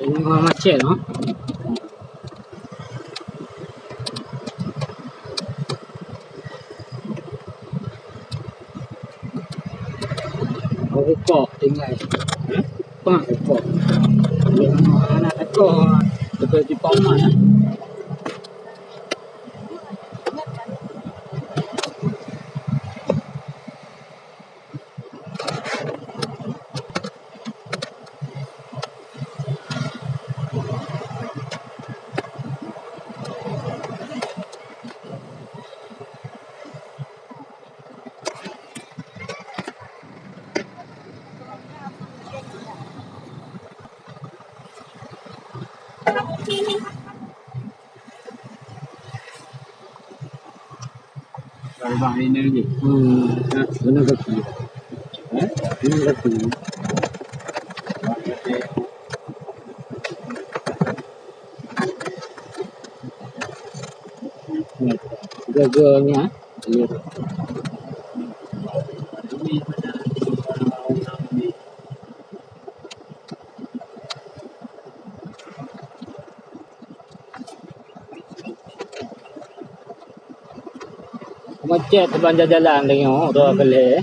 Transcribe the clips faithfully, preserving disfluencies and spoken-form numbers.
Ini orang macet, ha? Rukok tinggai. Hah? Pah rukok. Anak teko, teko di paman, ha? Kalau bang ini lagi. Hmm, nah, benar kaki. Eh? Ini kaki. Gaganya. Macet sepanjang jalan tengok tu kali.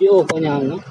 Jauh panyang, eh.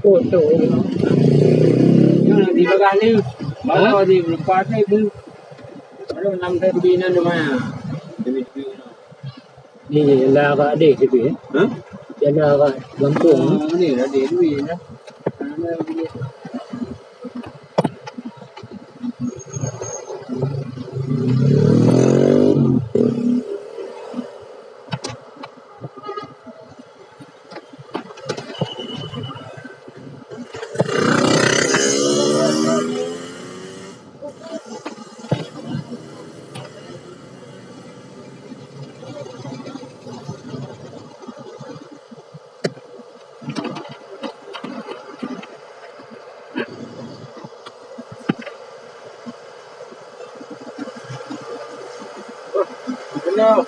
Oh, tu. Yang di bagah ni, bawa di lepas ni tu. Ada enam tadi nan cuma. Ni jalan agak deh tapi, eh. Ha? Jalan agak gampong. Oh, ni lah deh duit dah. Benar.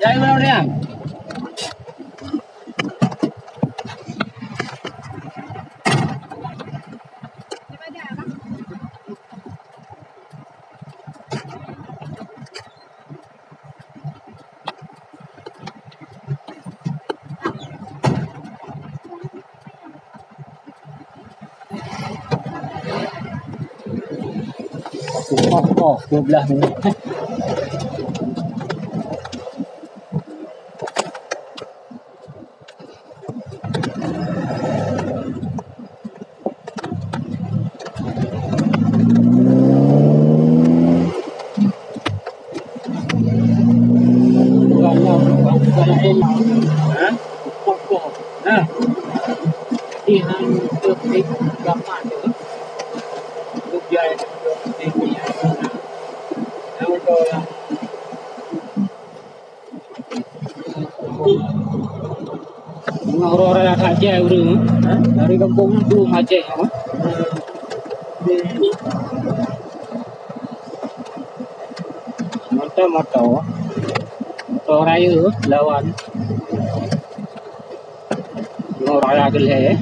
Jai mana orang? Oh, oh, dua belas minit. Ngon ureueng-ureueng Aceh ureueng, ha? Dari gampông Dum Aceh, ha? Moto-moto. Moto rayeuk lawan. Moto raya geulhèe.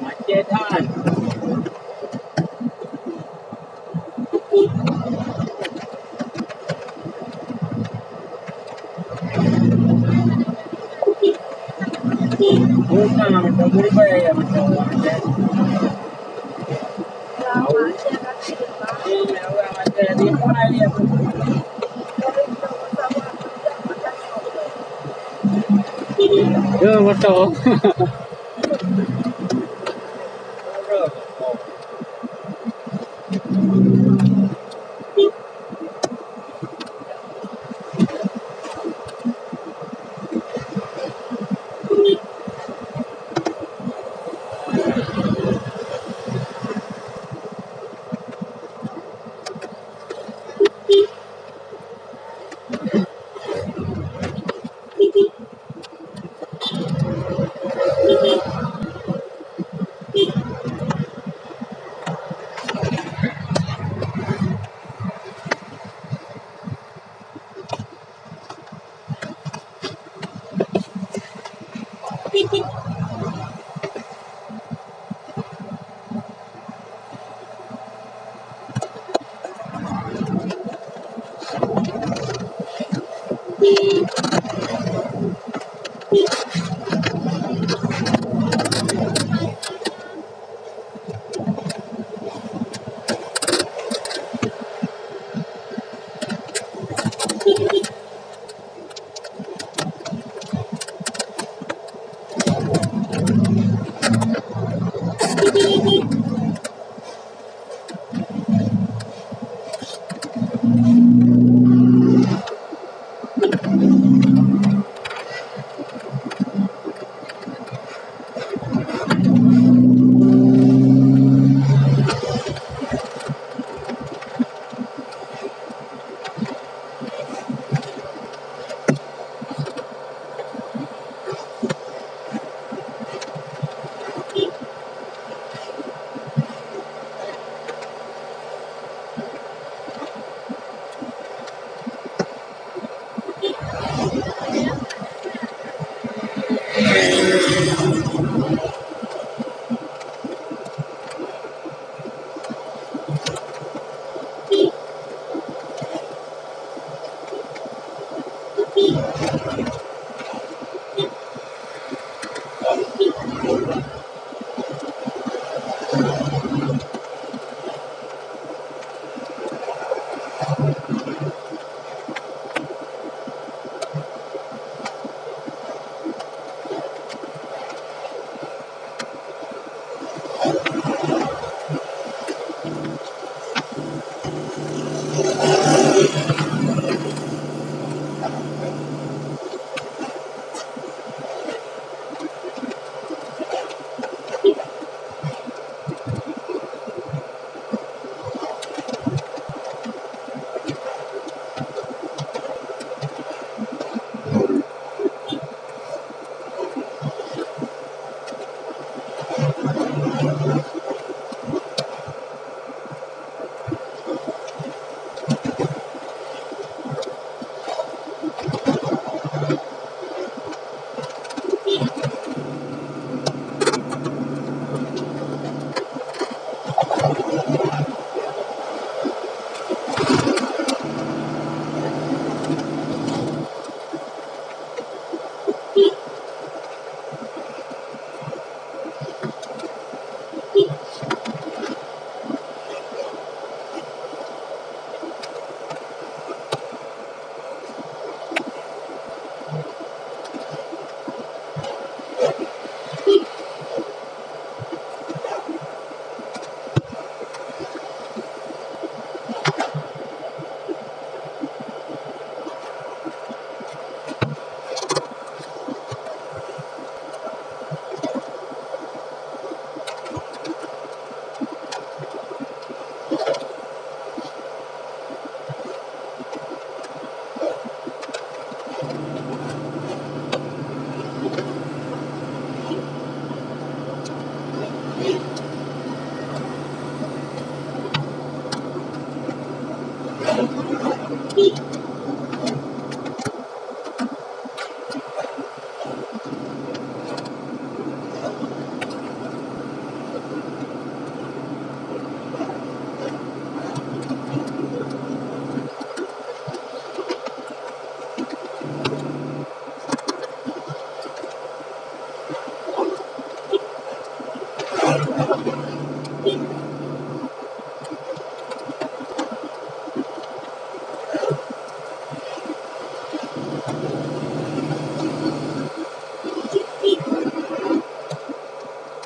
Macet han. Yo, betul.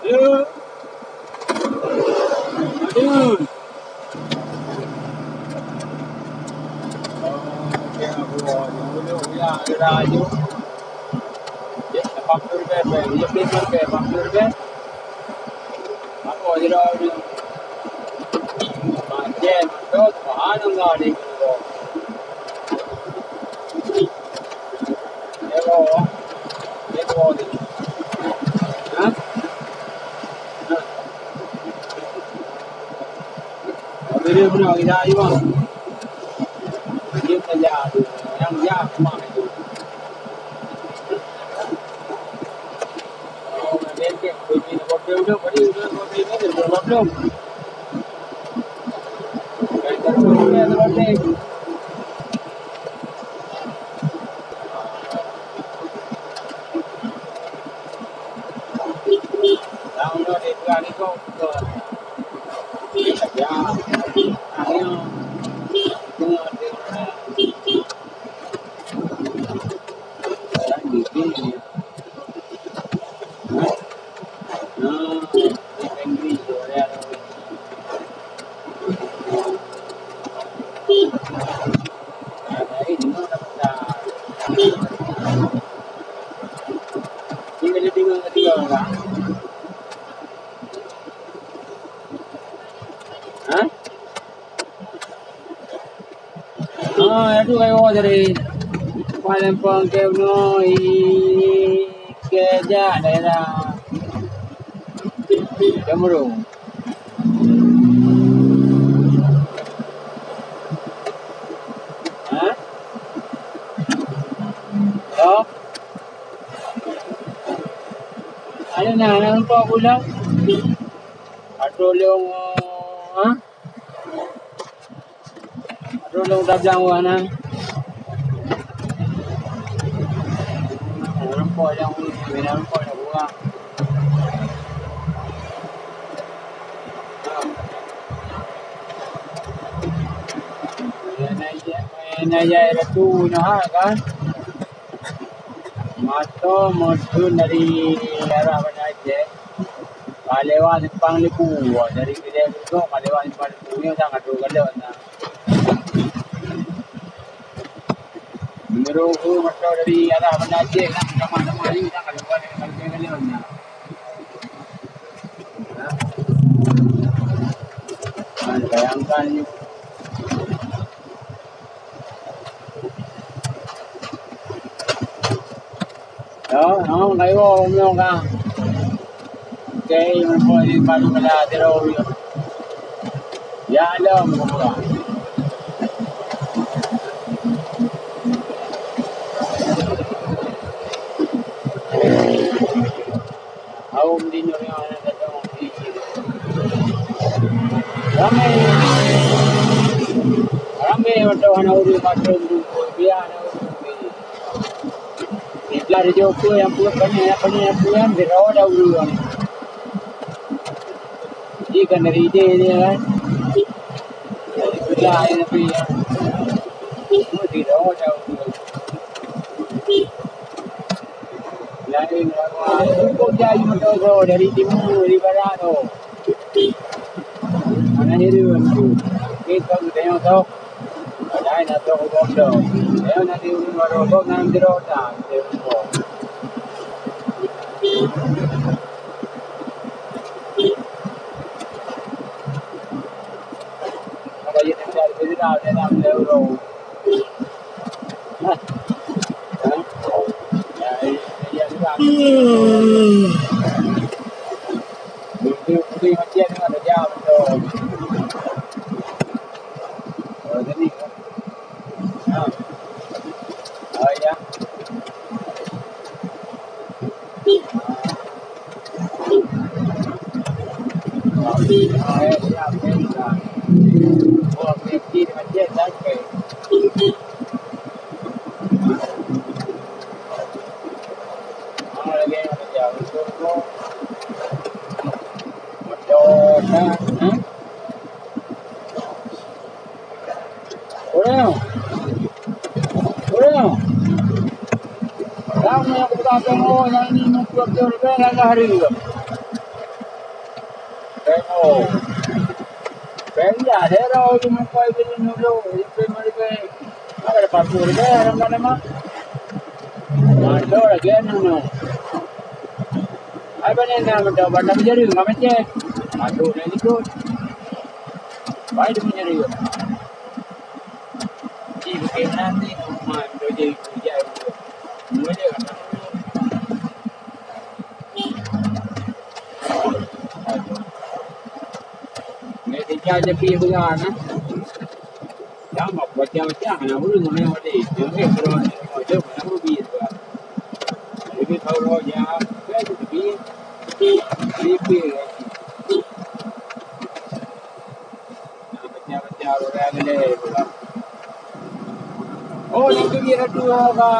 Aduh. Ha? Ha, adu kayo jadi. Paling pengke no i ke ja daerah Jamrong. Ha? Oh. Ada nak nampak pulang? Atau long, ha? Aduh, lôn tablang wah na. Nampak nyang ulu, nampak nyang kurang. Na ya, na ya, ratu nyoe ha kan. Mantong meutheun dari arah Banda Aceh. Ka lewat simpang Lebu, dari Kedai Gusok ka lewat simpang Lebu nyoe sangat dua galon na. Meunurot ku mantong dari arah Banda Aceh na, sama-sama ni sangat dua galon na. Nah, bayangkan ni. Yo, no, kayo nyoe ka. Oke, mumpung ni baru kena terus. Ya, lom, mumpung. Awak di nyoe nyang ada datang di sini. Ramai. Ramai mantong hana ureueng patroli tu, biar hana ureueng. Di belah di Joko yang pun banyak, yang banyak, yang pun, yang di rawa dah ureueng. Jadi kan dari ide dia kan. Dari belah yang lebih, yang semua di rawa dah ureueng. Lain, hukum jai moto dari timu, dari barat tu. Mana hireuen tu? Kita tengok tu. Ada yang nak tu hukum tu. Dia nanti ureueng baru tu nan jero tak. Kalau dia tak ada, dia tak ada euro. Orang. Orang. Nyang buka péng oh, nyang ini meukuat jauh lebih langkah hari juga. Péng oh. Péng dah, daerah itu meukuat itu dulu, itu mari péng. Apa ada pasu lebih, orang mana mah? Ada lagi anu, no. Apa ni, nak mencoba nak jadi, nggak macam. Aduh, nak ikut. Baik, dia menjadi. Di bagaimana ni, rumah, dia jadi kerja. Semua dia. Ni tinggal je pi beurang, eh. Dah mak pacah-pacah, anak ureueng, anak ureueng. Jangan ureueng, ureueng, ureueng, ureueng. Jadi, kalau roh jahat, kan, tapi, tapi, Pecah-pecah orang ni. Oh, yang tu dia tu apa?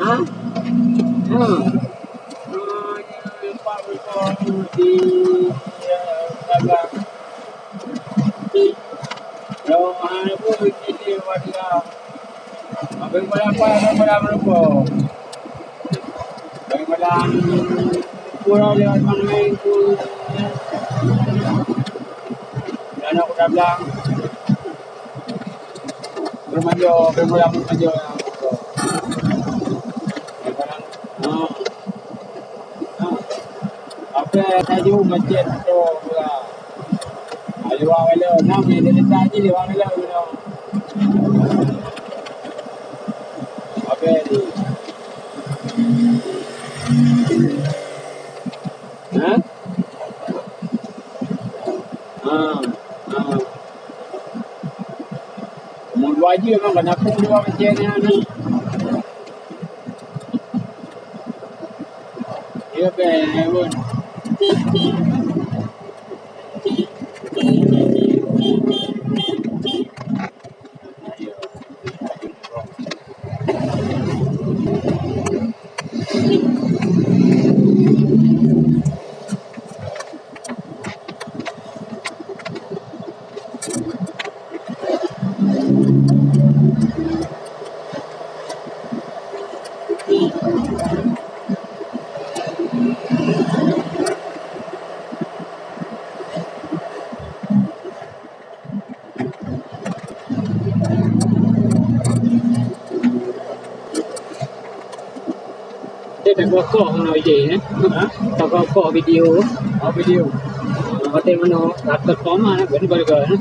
Ha? Ha. Oh, ya, empat puluh di, ya, belakang. Roh, ha, pun di warga. Abang berapa, abang berapa rupa? Abang berapa? Kurang lewat mana main tu? Dan aku dah bilang. Belum aja, belum pulang, belum aja. Ha. Ha. Apa saja macet tu, ya. Ayo, awak lewat, nam ni, dia letak je, awak lewat, you know. Apa ni? Ha? Ha, ha. Umur dua je memang kena pun dua macam ni, ni. Ya, ben, pun. Dia tak kokoh mana je, eh? Ha? Tak kokoh video. Oh, video. Kata mana? Tak terkoma, eh? Benar-benar, eh?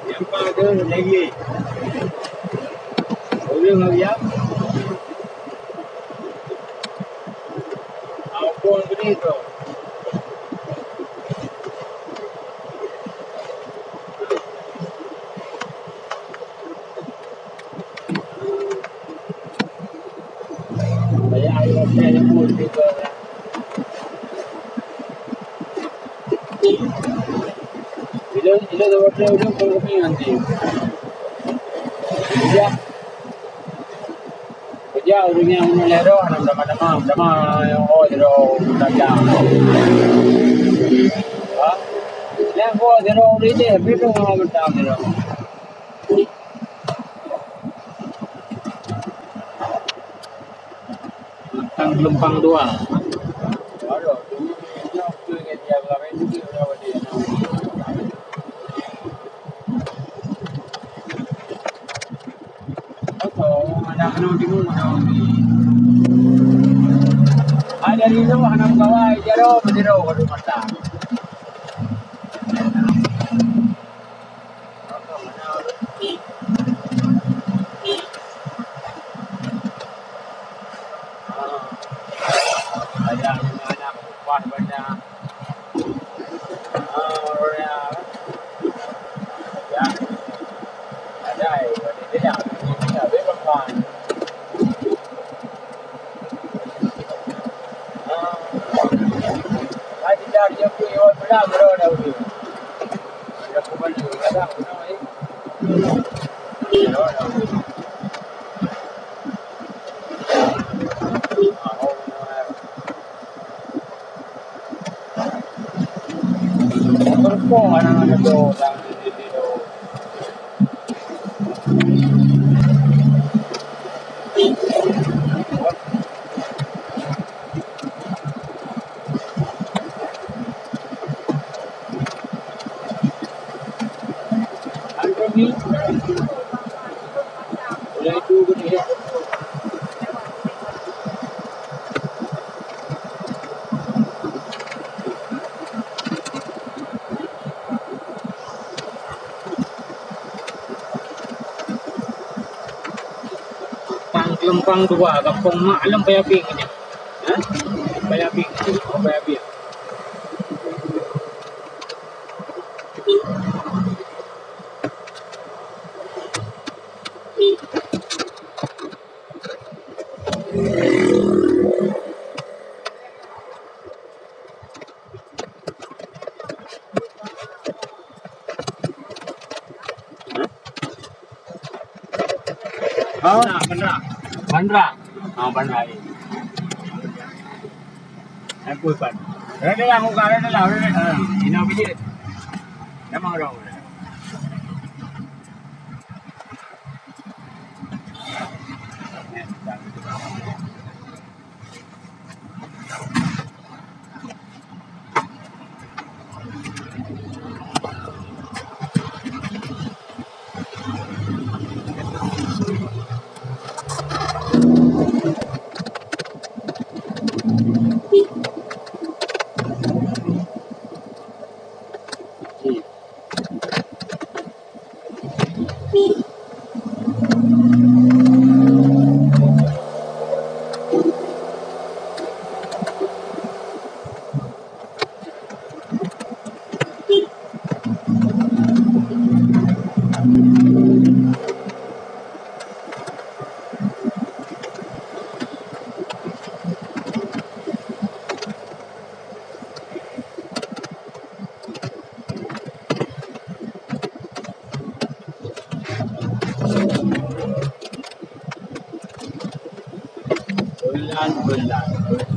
Nyang paling lagi. Ureueng lagi ya. Ampun gede tu. Bila, bila dapat dia udah kalau kami nanti. Kerja. Kerja ureueng nyang meunulai roh, nama-nama, nama yang oh, roh, dagang. Ha? Yang oh, roh, ureueng dia, begitu nama macam dia. Tang geulumpang dua. Anu timu, anu. Ada di tu, anu kawai, jaro, bendera, waduh, mata. Ada, ada, ada, ada. Pang Geulumpang dua, gampông mak lom Paya Bing nyan. Ha? Paya Bing, oh, Paya Bing. Ha? Bandra. Bandra. Ha, bandra. Aku pan. Ada yang muka ada lah, ada. Ina bijit. Nama orang? Bulan, bulan, bulan.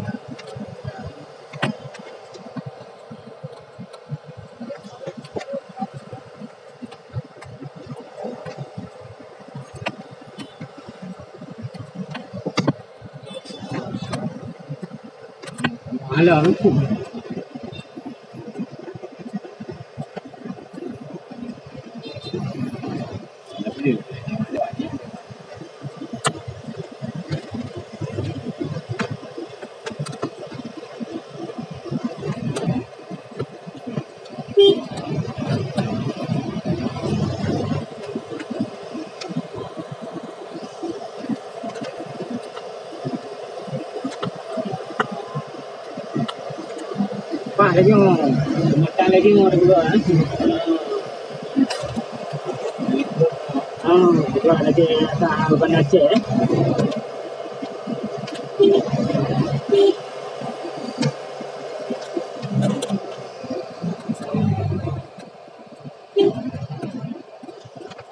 Alah, Pah laju, matang laju dua, eh. Ah, dua lagi tak bukan Aceh, eh.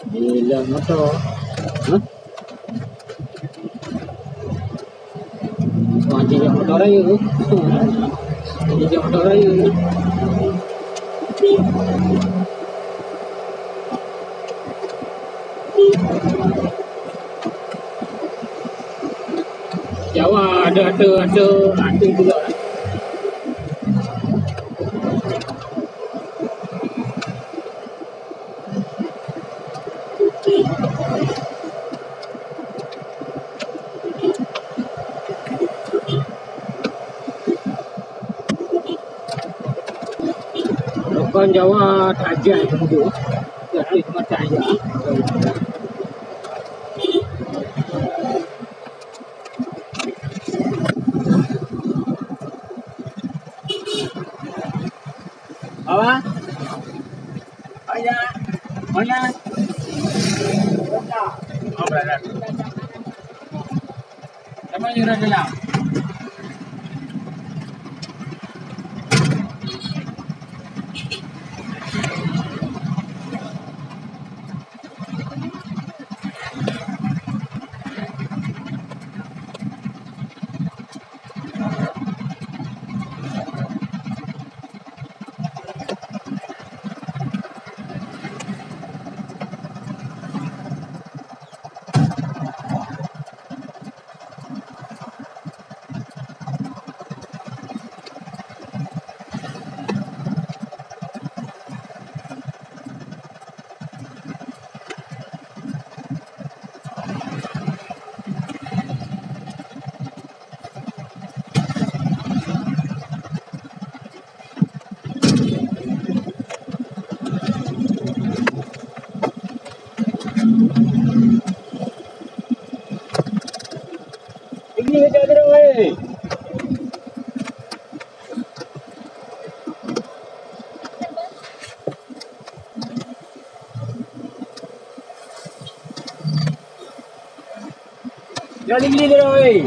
Bila motor. Hah? Wah, jijak motor raya tu. Jijak motor raya tu. Jawa ada, ada, ada, ada juga. Jawa tajak itu. Ya, itu mata aja. Apa? Ayah. Mana? Oh, berada. Siapa yang udah bilang? Tinggi saja terus, weh. Jangan tinggi terus, weh.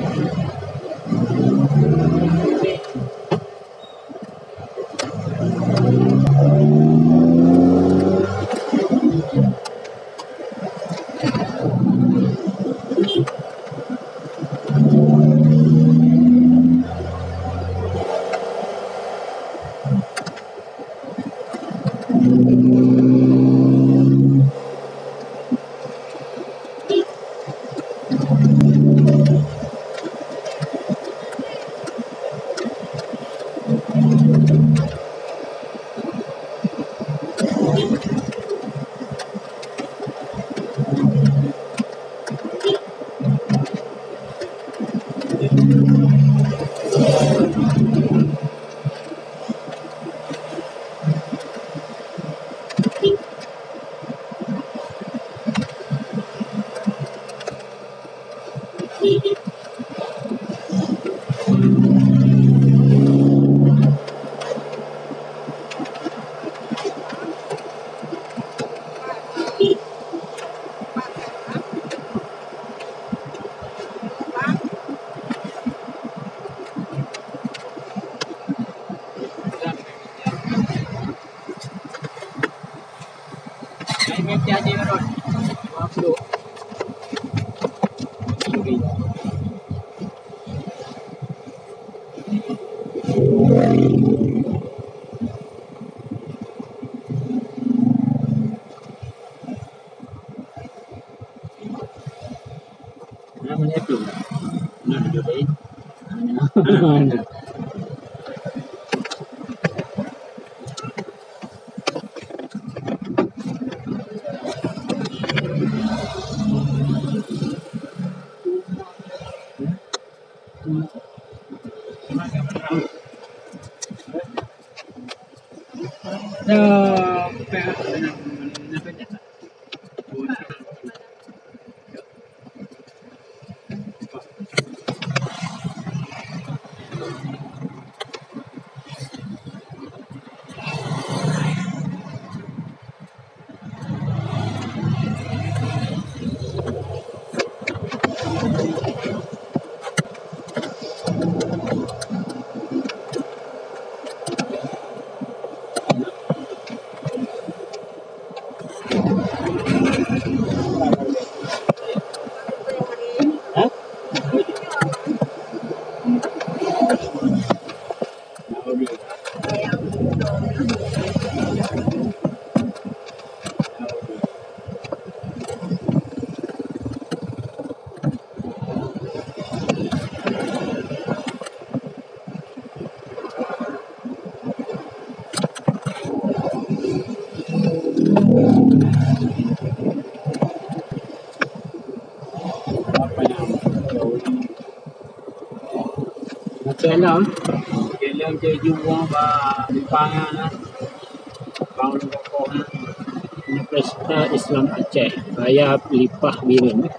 Nah, mana tu? Nah, duduk tadi. Macam mana? Macam mana? Macam mana? Pesta Islam Aceh, Raya Lipah Bireuen.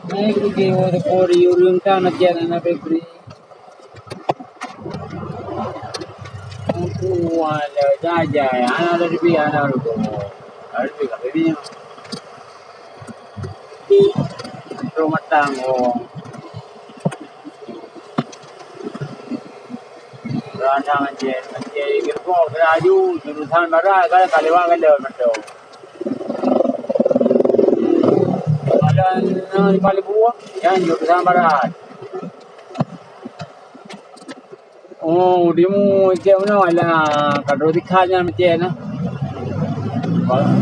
Naik lagi, oh, tekor, yurung kan, aja nak beri. Untuk wala jaja, anak ada lebih, anak ada lebih. Ada lebih kat ini. Rumah tangga. Ranang je, je geureuboh geuraju, jurusan barat, kan ka lewat galom mantong. Ada, eh, lima ribu, ya, jurusan barat. Oh, dimu cek meunoe lah, ka droe tikha nyan cek nah. Ba-,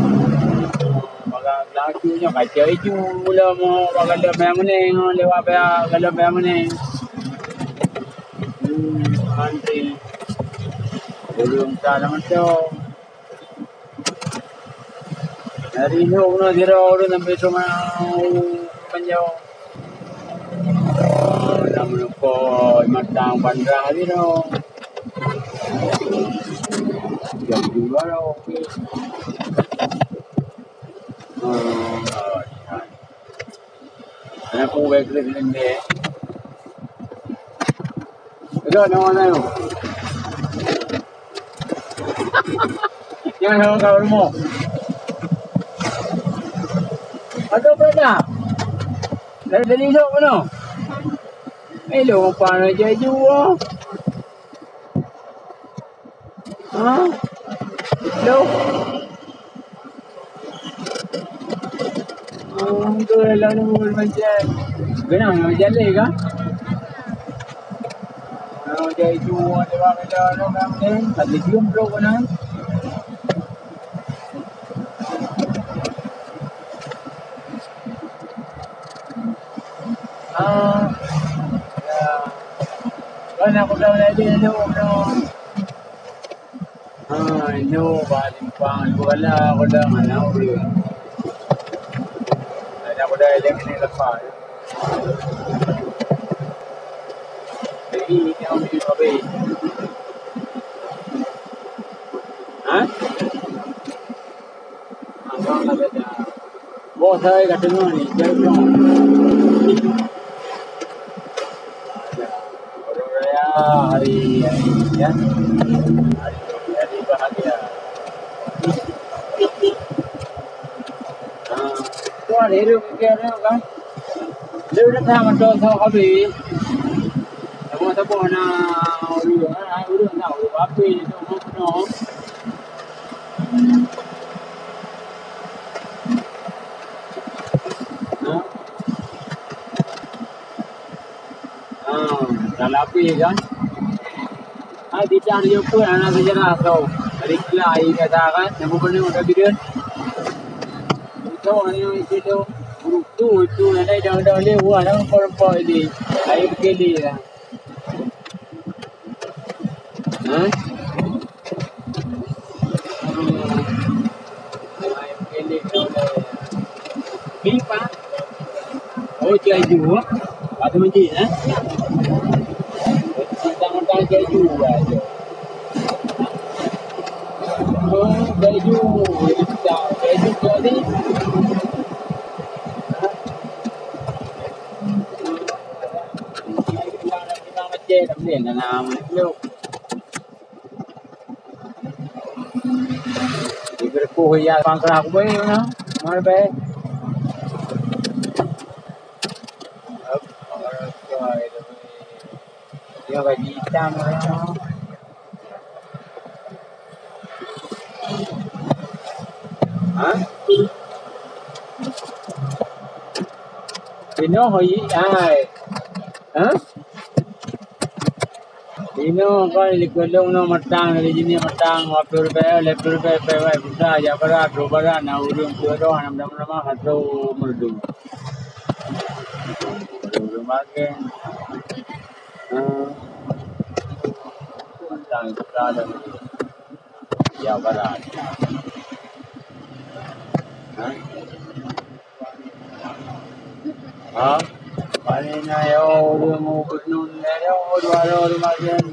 bagai laju nyoe ka cek iju lom, bagai lom nyang meunan, lewat bagai lom nyang meunan. Hmm, antri. Ureueng ka lam mantong. Dari inong na sidroe ureueng sampai teuma panjang. Lam leuko matang bandar sidroe. Jam dua lah, okey. Hmm. Anak ku baik kena kena. Dah nama saya. Yang nama kau rumah. Ada berada. Dari dari esok mana? Eh, lu apa nak jadi jua? Ha? Hello? Oh, tu lah lalu macam. Kenapa macam ni kah? Kalau jadi jua, dia orang kata, orang kata, tak ada jumpa pun, ha? Ah, ya. Kan aku dah mulai dia dulu, bro. Ah, itu paling pang, aku kala aku dah mana, bro. Ada aku dah eleng ni lepas. Jadi, ini yang lebih baik. Ha? Abang dah beda. Bos saya kat tengah ni, dia bilang. Orang raya hari, hari ni, ya. Hari, hari bahagia. Ha, tu ada hidup dia kan. Dia dah tahan macam tu habis. Sama-sama na urus, urus na urus apa tu, mana? Ha? Ha, dah lapis kan? Hai, bidang dia pun anak sejarah tu. Dari kela air kata kan, nama benda udah bidang. Itu hanya itu tu. Guru tu, itu yang lain dah, dah lewat, dah nampak-nampak ini. Air berkeli lah. Ha? Ni, Pak. Oh, cik Ayu, ha? Batu Masjid, ha? Tentang-tentang cik Ayu, ha? Oh, cik Ayu. Cik Ayu, cik Ayu. Di geureupoh ya pangkrak beu na, mau beu. Dia gaji hitam. Ha? Pinoh ho yi ai. Ha? Inoe kon likot lôn nyoe matang, lé jinih matang, dua ploh ribèe, lhèe ploh ribèe, pèe wai buta, jak barat, troh barat, na ureueng tuha droe, hana meutamah-tamah, ka troh meureudu. Ureueng bageng. Eh, matang buta lom. Jak barat. Ha? Ha? Pane na yo, ureueng gubernur na yo, dua droe lima gen.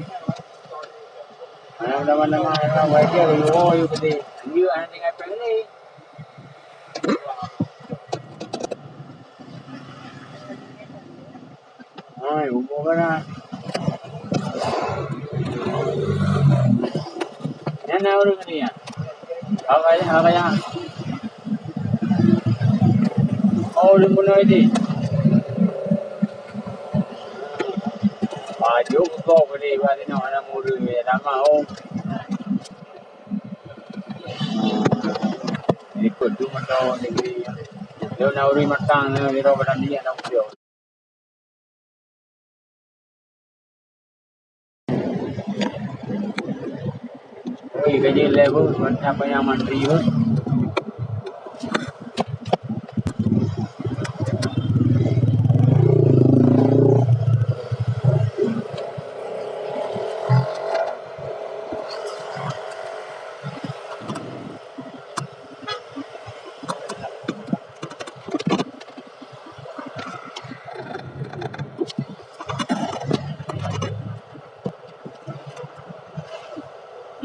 Mana nama-nama orang wajib, yo, yo, gede. Yo, anak tinggal pengli. Bukan. Nyan na ureueng ni, ya. Apa ya, apa ya? Oh, ureueng bunoe ni. Baju kok beli bak sinoe aneuk muda, ya, lama, oh. Ikut tu mantong negeri. Dia nak urus matang, dia orang pada niat nak urus. Oi, gaji lé bu, macam apa yang mantri bu.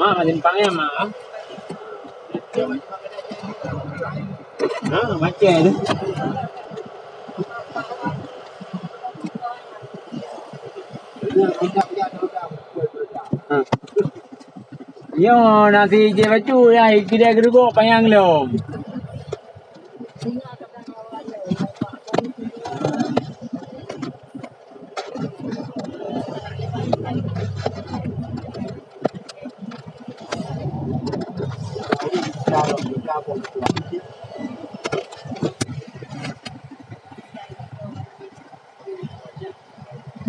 Mak, simpang ya, Mak? Ha, macam tu. Ha. Nyoe nasi ijép bacut, ya, kidai keureubeuk panyang lom.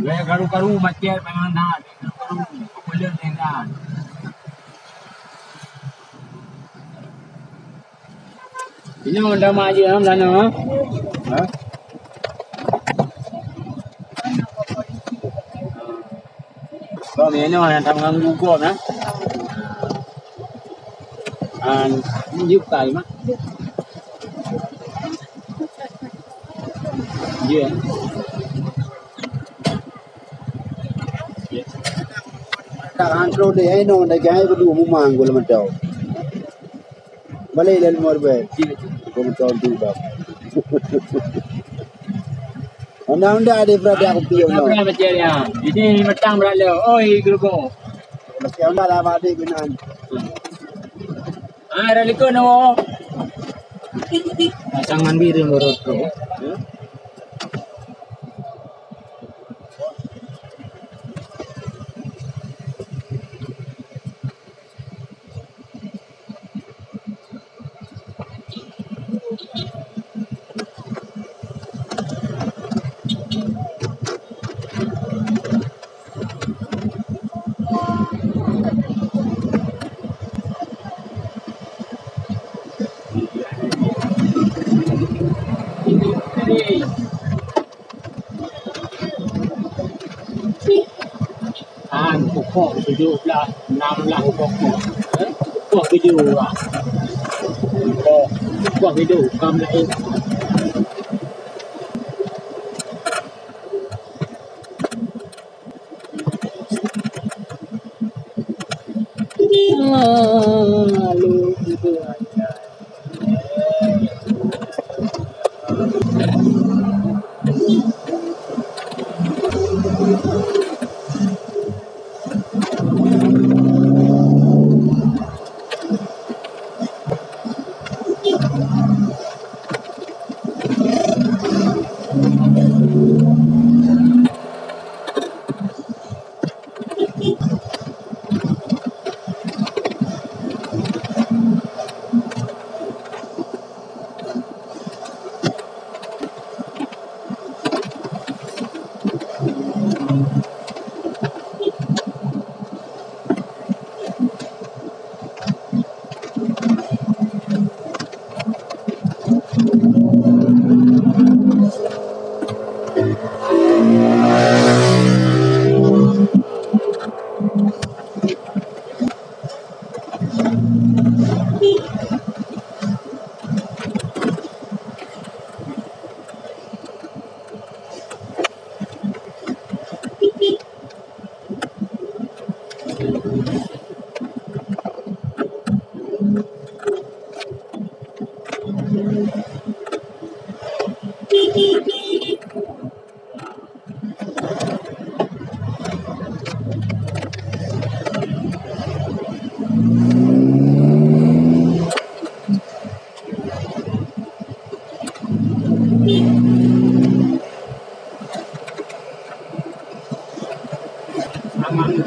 Lé karu-karu macet, memang na, lé karu-karu, peuleueh tinggal. Ini dah maju dalam sana, ha? Ha? Kau ni nyoh yang tak mengganggu kau, nah. An, ni buka ni, Mak. Ya. Tak hantu deh, eh, nong dah gaya kedua mumang gula mentau. Balik lalu mau rebek. Gula mentau tu dah. Undang-undang ada berada aku pion nong. Berapa macam ya? Ini metang berada. Oi, gelugo. Macam undang lah pada gunaan. Ah, ada likot nong. Pasangan biru menurut tu. An, pokok tujuh belas, enam belas pokok. Eh, pokok tujuh lah. Pokok, pokok tujuh, kam lain.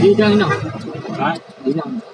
Di dang inoe. Ha? Di dang.